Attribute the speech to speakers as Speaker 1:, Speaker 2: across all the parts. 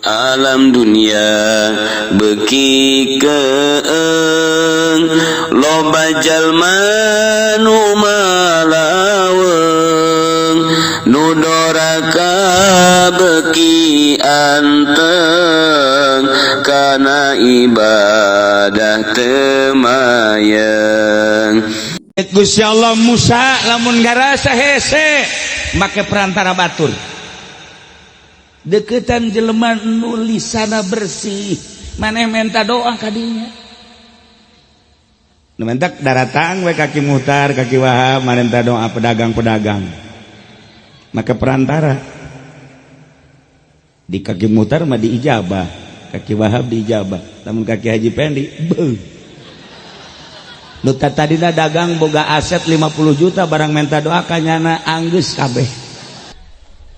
Speaker 1: Alam dunia beuki keeng, loba jalma nu malaweung, nu doraka beuki anteng, kana ibadah teu mayeng.
Speaker 2: Gusti Allah Musa lamun ngarasa hese make perantara batur, deketan jelema nu lisana bersih, maneh menta doa kadinya. Nu mentak daratang we kaki mutar kaki Wahab marenta doa pedagang-pedagang maka perantara di kaki mutar mah diijabah, kaki Wahab diijabah, namun kaki Haji Pendi beuh. Nu tadina dagang boga aset 50 juta, barang menta doa kanyana anggeus kabeh.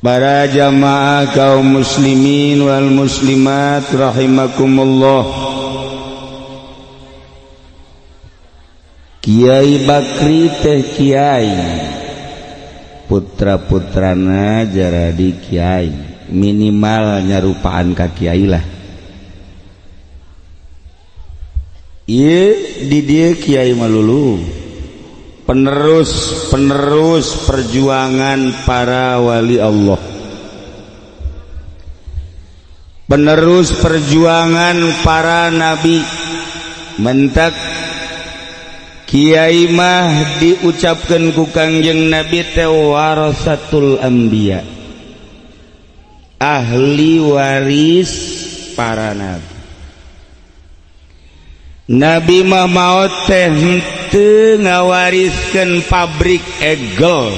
Speaker 3: Para jamaah kaum muslimin wal muslimat rahimakumullah. Kiai Bakri teh kiai, putra-putrana jaradi kiai, minimal nyarupaan ka kiai lah. Ieu di dieu kiai malulu penerus-penerus perjuangan para wali Allah, penerus perjuangan para nabi. Mentak kiai mah diucapkan ku Kangjeng Nabi teh warasatul anbiya, ahli waris para nabi. Nabi mah maot teh henteu ngawariskeun pabrik egel,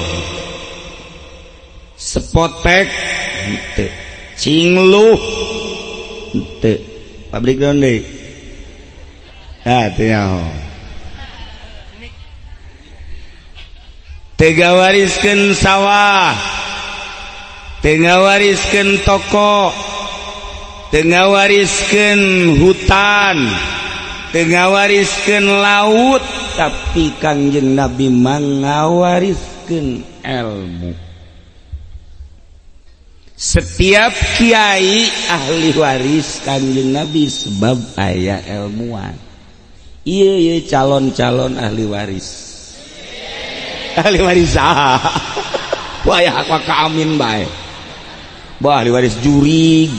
Speaker 3: sepotek henteu, cingluh henteu, pabrik naon deui? Ah, teu nyaho. Teu ngawariskeun sawah, teu ngawariskeun toko, teu ngawariskeun hutan, teu ngawariskeun laut, tapi Kangjeng Nabi mangawariskeun ilmu. Setiap kiai ahli waris Kangjeng Nabi sebab aya ilmuwan. Iya iya calon-calon ahli waris. Ahli waris saha? Wah ya ka amin bae. Bah ahli waris jurig.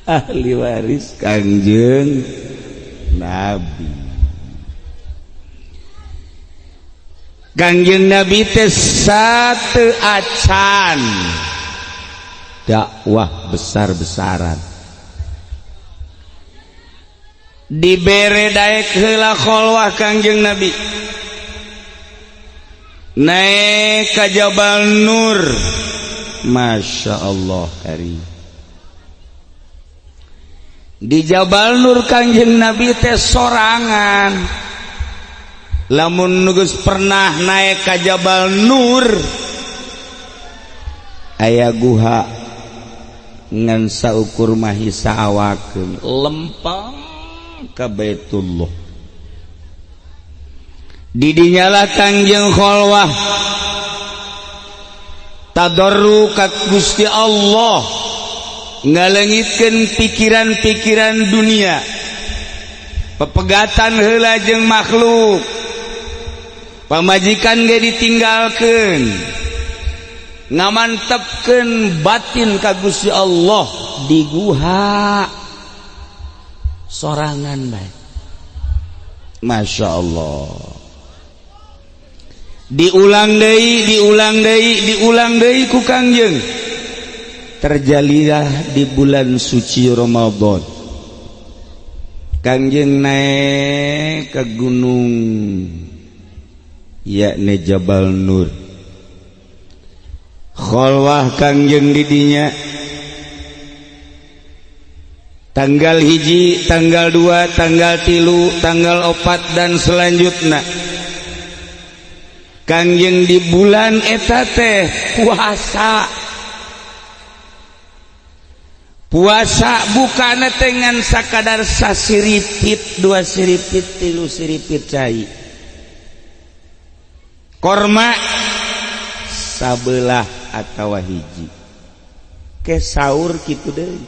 Speaker 3: Ahli waris Kangjeng Nabi. Kangjeng Nabi teh satu acan dakwah besar-besaran, dibere daek heula kholwah Kangjeng Nabi, naik ka Jabal Nur. Masya Allah karim. Di Jabal Nur Kangjeng Nabi teh sorangan. Lamun geus pernah naik ka Jabal Nur, aya guha ngan saukur mahisa awakeun lempang ka Baitullah. Didinyalah Kangjeng kholwah tadarru ka Gusti Allah, ngalengitkeun pikiran-pikiran dunia, pepegatan heula jeung makhluk, pamajikan ge ditinggalkeun, ngamantepkeun batin ka Gusti Allah di guha sorangan bae. Masya Allah. Diulang deui, diulang deui, diulang deui ku Kangjeng. Terjadilah di bulan suci Ramadan. Kangjeng naik ke gunung yakni Jabal Nur. Kholwah Kangjeng didinya tanggal 1, tanggal 2, tanggal 3, tanggal 4 dan selanjutnya. Kangjeng di bulan eta teh puasa. Puasa bukan dengan sakadar sasiripit, dua siripit, tilu siripit cai. Korma
Speaker 2: Sabelah atawa hiji. Ke sahur kitu deui.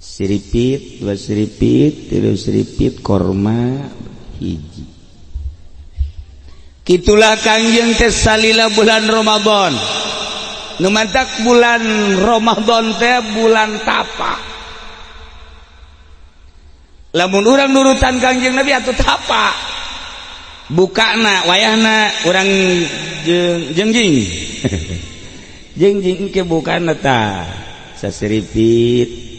Speaker 2: Siripit, dua siripit, tilu siripit korma hiji. Kitulah Kangjeng teh salila bulan Ramadan. Nu mantak bulan Ramadan teh bulan tapa. Lamun urang nurutan Kangjeng Nabi atuh tapa. Bukana wayahna urang jengjing. Jengjing ke bukana tah sasiripit.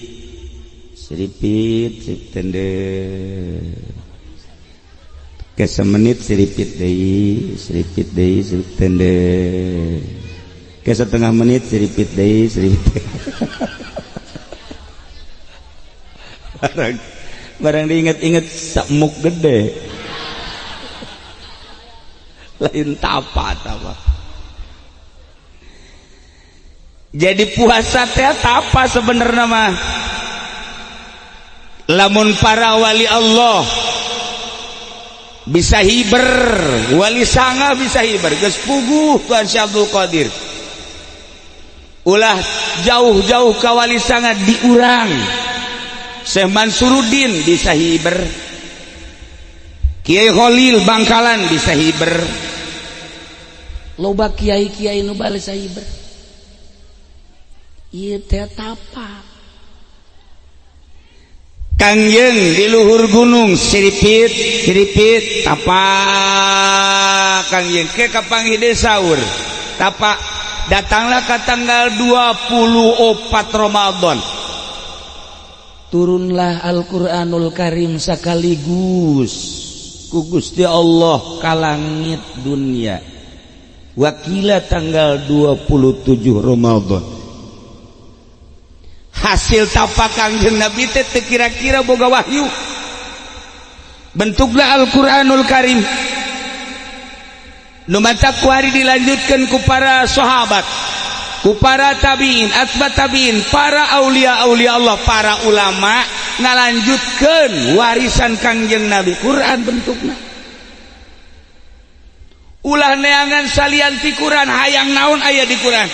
Speaker 2: Siripit, sip tende. Ke semenit siripit deui, siripit deui, siripit tende. Ke setengah menit siripit deui, siripit. Barang diinget-inget semuk gede. Lain tapa tapa. Jadi puasa teh tapa sebenarnya mah. Lamun para wali Allah bisa hiber, wali sanga bisa hiber, geus puguh Tuhan Syekh Abdul Qadir. Ulah jauh-jauh ka wali sanga diurang. Syekh Mansuruddin bisa hiber, Kiai Khalil Bangkalan bisa hiber, loba kiai-kiai nu bales hiber. Ieu teh tapa. Kangjeng di luhur gunung siripit siripit tapa Kangjeng ke kapanggih deui sahur tapa. Datanglah ke tanggal 24 Ramadan, turunlah Al-Qur'anul Karim sekaligus ku Gusti Allah ka langit dunia. Wakila tanggal 27 Ramadan. Hasil tapa Kangjeng Nabi teh teu kira-kira boga wahyu. Bentuklah Al-Qur'anul Karim. Nu matak ku hari dilanjutkan ku para sahabat, ku para tabiin, atba tabiin, para aulia-aulia Allah, para ulama ngalanjutkeun warisan Kangjeng Nabi. Quran bentukna. Ulah neangan salian ti Quran, hayang naon aya di Quran.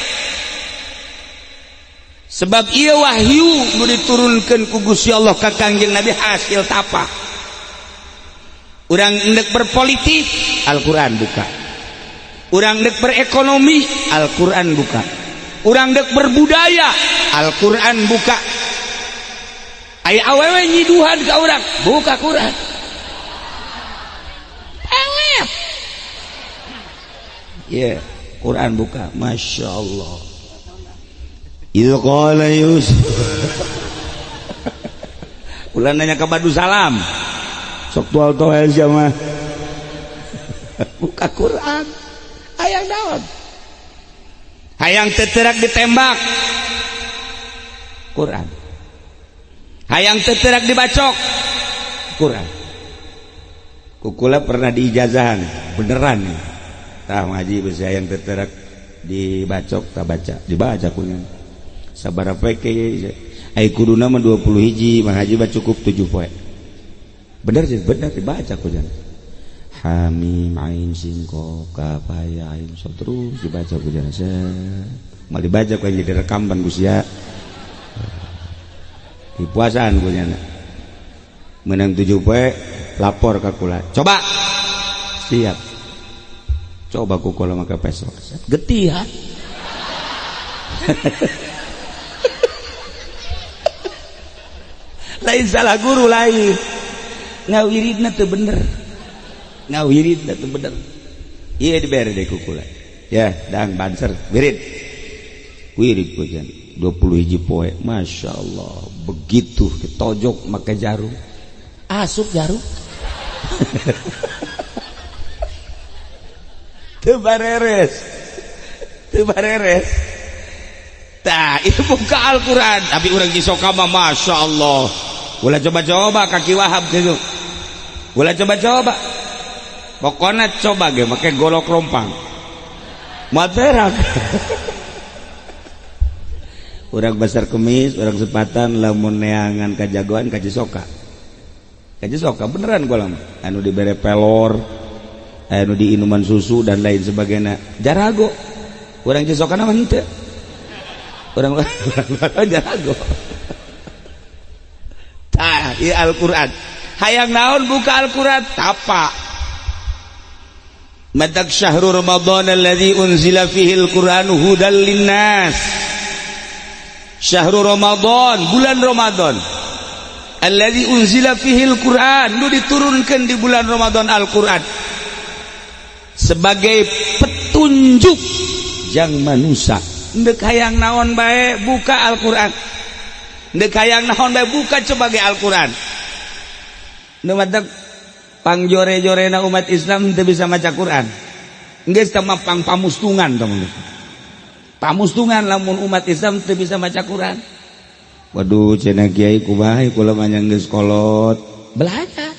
Speaker 2: Sebab ieu wahyu nu diturunkeun ku Gusti Allah ka Kangjeng Nabi hasil tapa. Urang endek berpolitik, Al-Quran buka. Urang dek berekonomi, Al-Quran buka. Urang dek berbudaya, Al-Quran buka. Aya awewe nyiduhan ka urang, buka Quran. Pelet. Ya, yeah, Quran buka. Masya Allah. Idz qala Yusuf. Ulah nanya ke Badu Salam. Sok tual toel sia mah. Buka Quran. Hayang naon? Hayang teterak ditembak. Quran. Hayang teterak dibacok. Quran. Kukula pernah diijazahan, beneran nih. Tah ngaji bisa hayang teterak dibacok tak baca, dibaca kunya. Sabaraha poe ke ai kuduna mah 20 hiji, mah haji mah cukup 7 poe. Bener sih, bener dibaca kunya. Hamim ain sin qaf kaf ya ain so terus dibaca kunya. Mal dibaca ku jadi rekaman Gusti. Di puasaan kunya. Menang 7 poe lapor ka kula. Coba. Siap. Coba ku kula make pesok. Getih ha. Lain salah guru lain. Ngawiridna teu bener. Ngawiridna teu bener. Ieu dibere deui ku kula. Ya, dang banser wirid. Wirid kujan 20 hiji poe. Masya Allah, begitu ditojok make jarum. Asup jarum. Teu bareres. Teu bareres. Tah, itu buka Al-Qur'an, tapi urang Cisoka mah Masya Allah. Ulah coba-coba kaki Wahab gitu. Ulah coba-coba. Pokoknya coba ge make golok rompang. Materak. Urang Basar Kemis, urang Sepatan lamun neangan kajagoan ka Cisoka. Ka Cisoka beneran gua lama. Anu dibere pelor, Aya nu diinuman susu dan lain sebagainya. Jarago urang Cisokan mah henteu, urang jarago. Tah, ieu Al-Qur'an. Hayang naon, buka Al-Qur'an, tapa. Matak syahru Ramadan alladzi unzila fihi al-Qur'anu hudal linnas. Syahru Ramadan, bulan Ramadan. Alladzi unzila fihi al-Qur'an, nu diturunkan di bulan Ramadan Al-Qur'an sebagai petunjuk jang manusia. Ndek hayang naon bae, buka Al-Qur'an. Ndek hayang naon bae, buka sebagai Al-Qur'an. Nu matak pangjore-jorena umat Islam teu bisa maca Quran. Geus teh mah pang pamustungan tah, pamustungan lamun umat Islam teu bisa maca Quran. Waduh, cenah kiai, kumaha kula mah geus kolot belajar,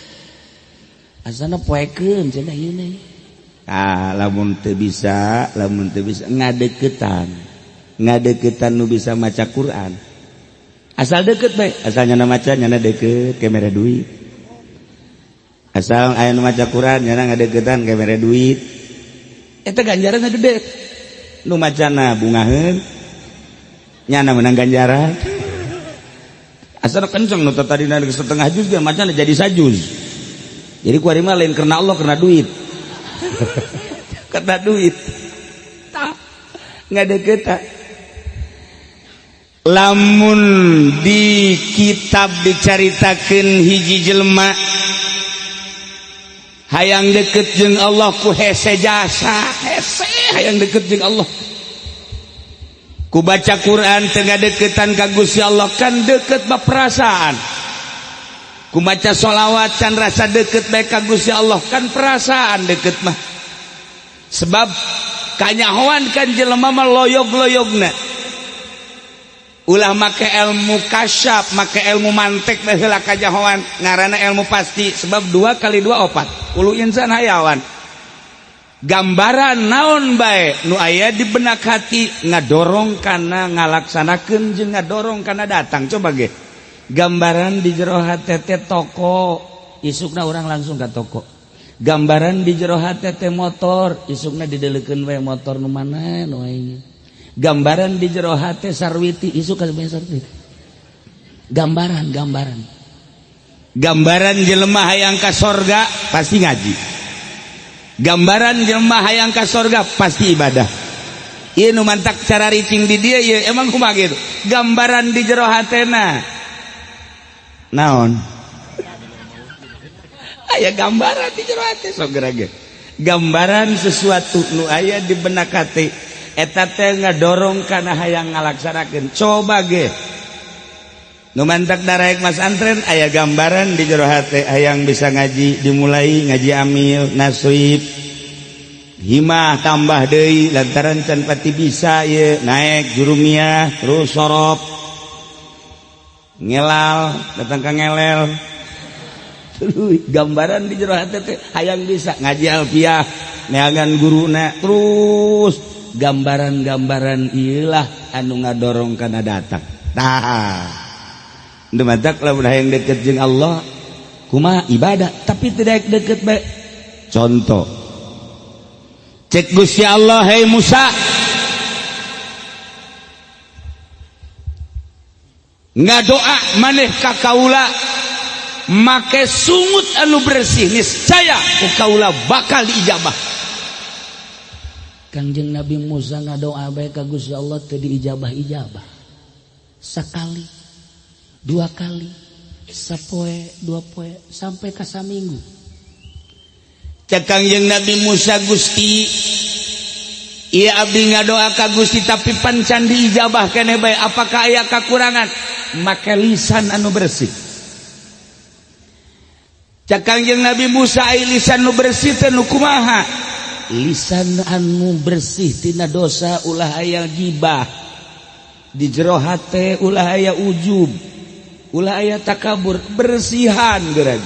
Speaker 2: asana poekeun cenah ieu. Ah, lamun teu bisa, lamun teu bisa ngadeukeutan, ngadeukeutan nu bisa maca Quran. Asal deket bae, asal nyana maca, nyana deket ke mere duit. Asal aya nu maca Quran, nyana ngadeukeutan ke mere duit. Eta ganjaran gede. Nu macana bungaheun, nyana menang ganjaran. Asal kenceng, nu tadi setengah juz ge macana jadi sajuz. Jadi kuari mah lain karena Allah, karena duit, karena duit. Tak nggak deket. Lamun di kitab dicaritakeun hiji jelema hayang deket jeung Allah ku hese jasa, hese hayang deket jeung Allah ku baca Quran, tengah deketan ka Gusti Allah. Kan deket mah perasaan. Ku baca sholawat can rasa deket bae ka Gusti Allah. Kan perasaan deket mah, sebab kanyahoan kan jelema mah loyog-loyogna. Ulah make ilmu kasyaf, make ilmu mantek bae heula. Kanyahoan ngaranna ilmu pasti, sebab 2 kali 2 4. Kullu insan hayawan. Gambaran naon bae nu aya di benak hati ngadorong kana ngalaksanakeun jeung ngadorong kana datang. Coba ge gambaran di jero hate teh toko, isukna orang langsung ka toko. Gambaran di jero hate teh motor, isukna dideleukeun we motor nu mana nu aing. Gambaran di jero hate sarwiti, isuk ka sarwiti. Gambaran, gambaran, gambaran jelema hayang ka sorga pasti ngaji. Gambaran jelema hayang ka sorga pasti ibadah. Ieu nu mantak cara ricing di dia ieu emang kumaha gitu. Gambaran di jero hatena naon? Aya gambaran di jero hate sok geura. Gambaran sesuatu nu aya di benak hati eta teh ngadorong kana hayang ngalaksanakeun. Coba ge nu mantak daraek masantren, aya gambaran di jero hate hayang bisa ngaji, dimulai ngaji amil nasib himah tambah deui lantaran can pati bisa ye naik jurumiah, terus sorop ngelal datang ke ngelel. Terus gambaran di jero hate teh hayang bisa ngaji alfiah, neangan guruna. Terus gambaran-gambaran ieulah anu ngadorong kana datang. Tah, nu matak lamun hayang deket jeung Allah kumaha? Ibadah. Tapi tidak deket bae. Contoh, cek Gusti Allah, "Hei Musa, ngadoa maneh ka kaula make sungut anu bersih, niscaya ku kaula bakal diijabah." Kangjeng Nabi Musa ngadoa bae ka Gusti Allah teu diijabah-ijabah. Sekali, dua kali, sapoe, 2 poe, sampai ka saminggu. Cek Kangjeng Nabi Musa, "Gusti, iya abdi ngadoa ka Gusti tapi pan can diijabah keneh bae, apakah aya kakurangan?" Make lisan anu bersih. Cek Kangjeng Nabi Musa, "Ai lisan nu bersih teh nu kumaha?" Lisan anu bersih tina dosa, ulah aya gibah di jero hate, ulah aya ujub, ulah aya takabur, bersihan geura.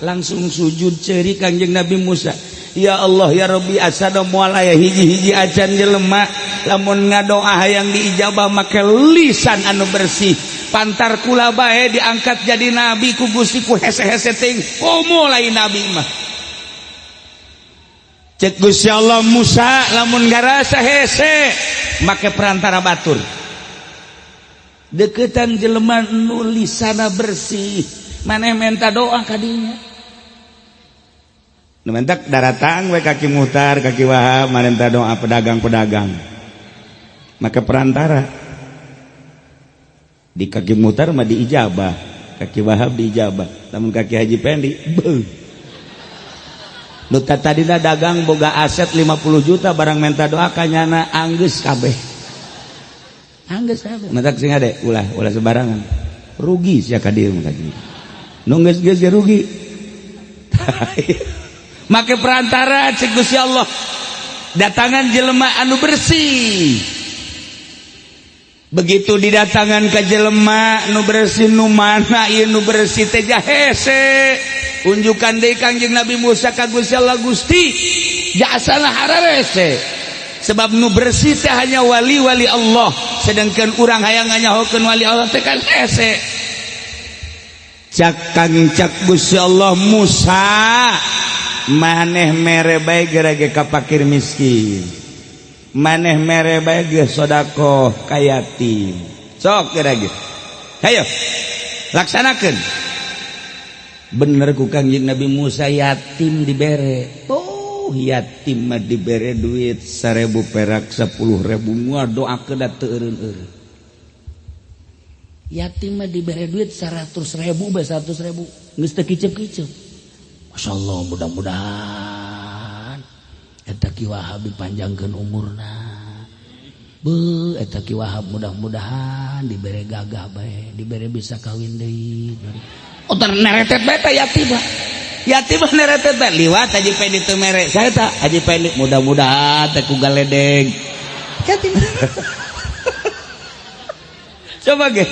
Speaker 2: Langsung sujud ceri Kangjeng Nabi Musa, "Ya Allah, ya Rabbi, asana moal aya hiji-hiji acan jelema lamun ngadoa hayang diijabah make lisan anu bersih. Pantar kula bae diangkat jadi nabi ku Gusti, ku hese-hese ting komo lain nabi mah." Cek Gusti Allah, Musa, lamun ngarasa hese make perantara batur, deketan jelema nu lisana bersih, maneh menta doa kadinya. Nu mentak daratang we ka Ki Muhtar, ka Ki Wahab, marenta doa pedagang-pedagang make perantara. Di ka Ki Muhtar mah diijabah, ka Ki Wahab diijabah, lamun ka Ki Haji Pendi, beuh. Nu tadina dagang boga aset 50 juta, barang minta doa kanyana anggeus kabeh, anggeus kabeh. Matak sing ade ulah ulah sembarangan, rugi sia ka dieu mah. Nu geus geus rugi make perantara. Cek Gusti Allah, datangan jelema anu bersih. Begitu didatangan ke jelema nu bersih, nu mana ieu nu bersih teh? Hese. Unjukan deui Kangjeng Nabi Musa ka Gusti Allah, Gusti, jasana hararese, sebab nu bersih teh hanya wali-wali Allah, sedangkan urang hayang nganyahokeun wali Allah teh kan hese. Cak Kang, cak Gusti Allah, Musa, maneh mere bae gerage ka pakir miskin, maneh mere bae ge sodakoh ka yatim, sok gerage, hayo laksanakeun. Bener ku Kangjeng Nabi Musa, yatim dibere. Oh, yatim mah dibere duit 1000 perak, 10.000, doa ke teu eureun-eureun. Yatim mah dibere duit 100.000 bae, 100.000 geus teu kicep-kicep. Masya Allah, mudah-mudahan eta Ki Wahab dipanjangkeun umurna. Be, eta Ki Wahab mudah-mudahan dibere gagah bae, dibere bisa kawin deui. Oh, neretet bae teh yatim mah. Yatim mah neretet bae, liwat Haji Pendi teu mere. Saya tak Haji Pendi mudah-mudahan teh ku galedeg. Yatim. Coba ge.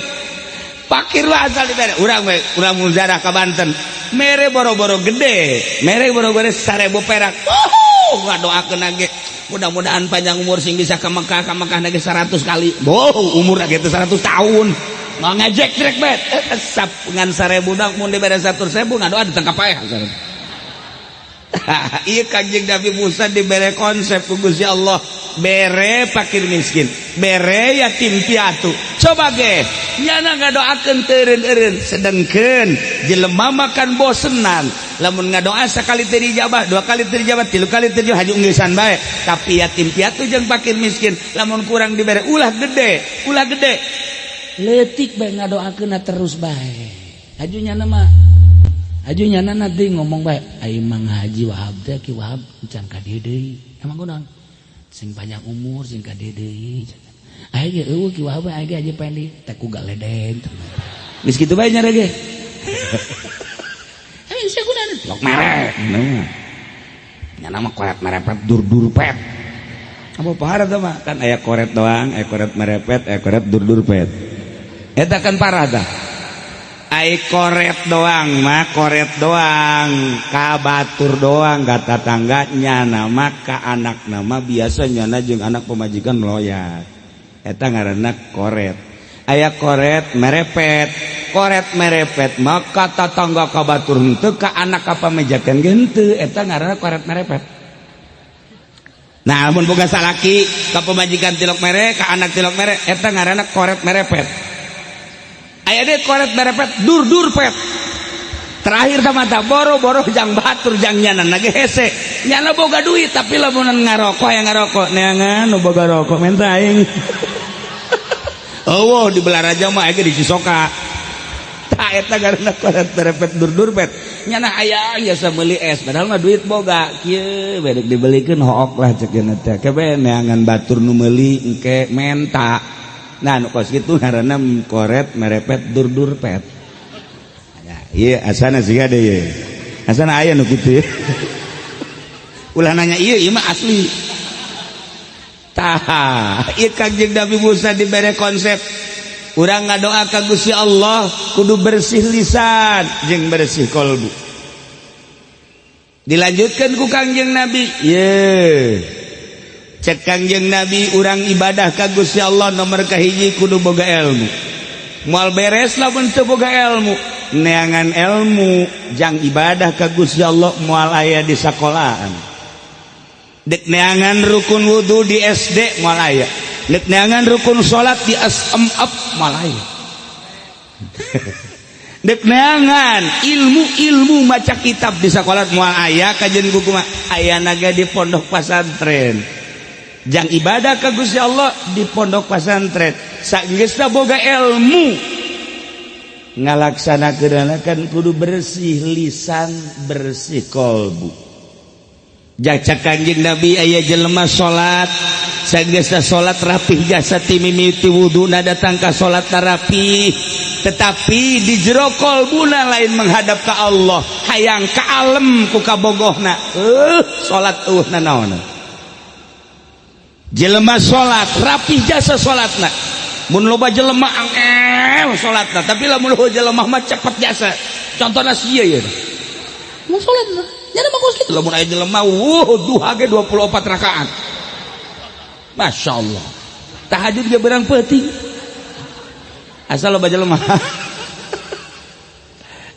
Speaker 2: Pakir lah asal dibere. Urang we, urang mujarah ka Banten. Mere boro-boro gede, mere boro-boro 1000 perak. Oh, ngadoakeun ge. Mudah-mudahan panjang umur sing bisa ke Mekah, ka Mekah ge 100 kali. Boh, umur ge 100 tahun. Mau ngejek trek bet. Sap ngan 1000 dah, mun dibere 100.000 ngadoa ditangkap paeh. Iya, Kanjeng Nabi Musa dibere konsep ku Gusti Allah, bere fakir miskin, bere yatim piatu. Coba ge nyana ngadoakeun teu eureun-eureun, sedengkeun jelema makan bosenan. Lamun ngadoa sekali teu dijabah, dua kali teu dijabah, tilu kali teu dijabah, haju ngeusan bae. Tapi yatim piatu jeung fakir miskin lamun kurang dibere, ulah gede, ulah gede, leutik bae, ngadoakeun terus bae. Haju nyana mah, haju nyana nanti ngomong bae, ai Mang Haji Wahab teh, Ki Wahab can ka dieu deui. Emang kunaon? Sing panjang umur, sing ka dieu deui. Aya ge eueuh Ki Wahab, aya ge Haji Pendi teh ku galedeg. Geus kitu bae nyare ge. Eh, sia kunaon? Lok mere. Nah. Nyana mah koret merepet dur dur pet. Apa parah tuh mah? Kan aya koret doang, aya koret merepet, aya koret dur dur pet. Eta kan parah dah. Ai koret doang mah, koret doang ka batur doang, ka tatangga. Nyana mah ka anak nama biasa, nyana jeung anak pemajikan loyat, eta ngaranna koret. Aya koret merepet. Koret merepet maka tatangga, ka batur henteu, ka anak, ka pamajikan ge henteu, eta ngaranna koret merepet. Nah, mun boga salaki, ka pemajikan tilok mere, ka anak tilok mere, eta ngaranna koret merepet. Aya deui koret merepet dur dur pet. Terakhir sama tak boro-boro jang batur, jang nyana ge hese. Nyana boga duit, tapi lamun ngarokok yang ngarokok neangan nu boga rokok menta aing. Oh, di Balaraja mah aya di Cisoka. Tah, eta ngaranna koret merepet dur dur pet. Nyana aya biasa meuli es, padahal mah duit boga kieu bedek dibelikeun, hook lah cek cenah teh. Kebe neangan batur nu meuli, engke menta. Nah, nu kos kitu ngaranna koret merepet dur dur pet. Ya, ieu asana siga deui. Asana aya nu kitu. Ulah nanya ieu, ieu mah asli. Tah, ieu Kangjeng Nabi Musa dibere konsep. Urang ngadoa ka Gusti Allah kudu bersih lisan jeung bersih kolbu. Dilanjutkan ku Kangjeng Nabi, ye. Cek Kangjeng Nabi, urang ibadah ka Gusti Allah nomor kahiji kudu boga ilmu. Moal beres lamun teu boga ilmu. Neangan ilmu jang ibadah ka Gusti Allah moal aya di sekolahan. Dek neangan rukun wudhu di SD moal aya, dek neangan rukun salat di SMA moal aya, dek neangan ilmu-ilmu maca kitab di sekolah moal aya. Kajian buku mah aya naga di pondok pesantren. Jang ibadah ka Gusti Allah di pondok pesantren, sageusna boga ilmu, ngalaksanakeun kan kudu bersih lisan, bersih kolbu. Jaca Kanjeng Nabi, aya jelema salat, sageusna salat rapih jasa, ti mimiti wuduna datang ka salat rapi, tetapi di jero kolbuna lain menghadap ka Allah, hayang ka alem ku kabogohna, salat eueuh nanaon. Jelema salat rapih jasa salatna, mun loba jelema angel salatna, tapi lamun loba jelema mah cepet jasa. Contohna sia ye mun salat nya mah kos kitu, lamun aya jelema, wuh, duha ge 24 rakaat, Masya Allah, tahajud ge berang peuting, asal loba jelema.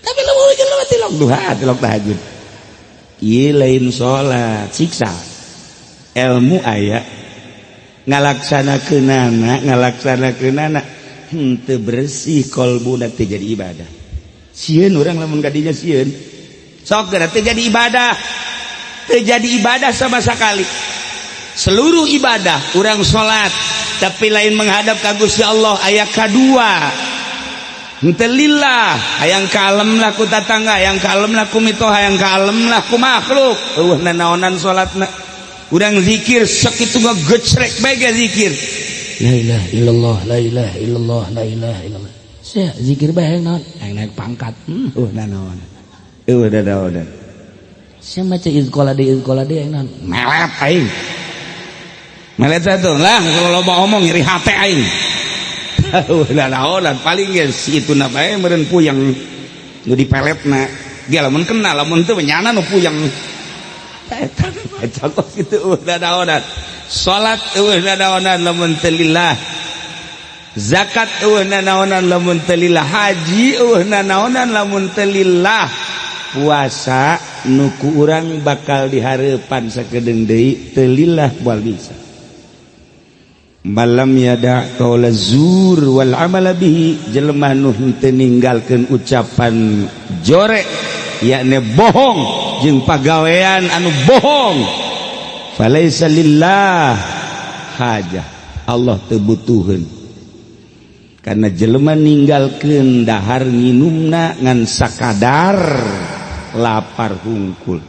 Speaker 2: Tapi lamun jelema tilok duha, tilok tahajud, ieu lain salat, siksa. Ilmu aya, ngalaksanakeunana ngalaksanakeunana henteu bersih kolbuna, teu jadi ibadah. Sieun urang lamun kadinya, sieun. Sok geura teu jadi ibadah, teu jadi ibadah sama sekali. Seluruh ibadah urang salat tapi lain menghadap ka Gusti Allah, aya kadua, henteu lillah, hayang kalem lah ku tatangga, hayang kalem lah ku mitoha, hayang kalem lah ku makhluk, eueuh nanaonan salatna. Urang zikir sakitu ngagecrek bae ge zikir,
Speaker 4: La ilaha illallah, la ilaha illallah, la ilaha illallah. Sia zikir bae naon? Hayang naik pangkat.
Speaker 2: Eueuh nanaonan, eueuh nanaonan.
Speaker 4: Sia maca izqala deui, izqala deui naon?
Speaker 2: Melet aing, melet satu lah. Kalau loba omong nyeri hate aing. Eueuh nanaonan, paling ge si itu na bae meureun puyeng nu dipeletna ge, lamun kena, lamun teu nyana nu puyeng. Eta kos kitu, eueuh nanaonan. Salat eueuh nanaonan lamun teu lillah, zakat eueuh nanaonan lamun teu lillah, haji eueuh nanaonan lamun teu lillah, puasa nu ku urang bakal dihareupan sakedeung deui teu lillah moal bisa. Malam yada qaula zur wal amala bihi, jelema nu henteu ninggalkeun ucapan jore, yakni bohong, jeung pagawean anu bohong, falaisa lillah hajah, Allah teu butuheun, karena jelema ninggalkeun dahar nginumna ngan sakadar lapar hungkul.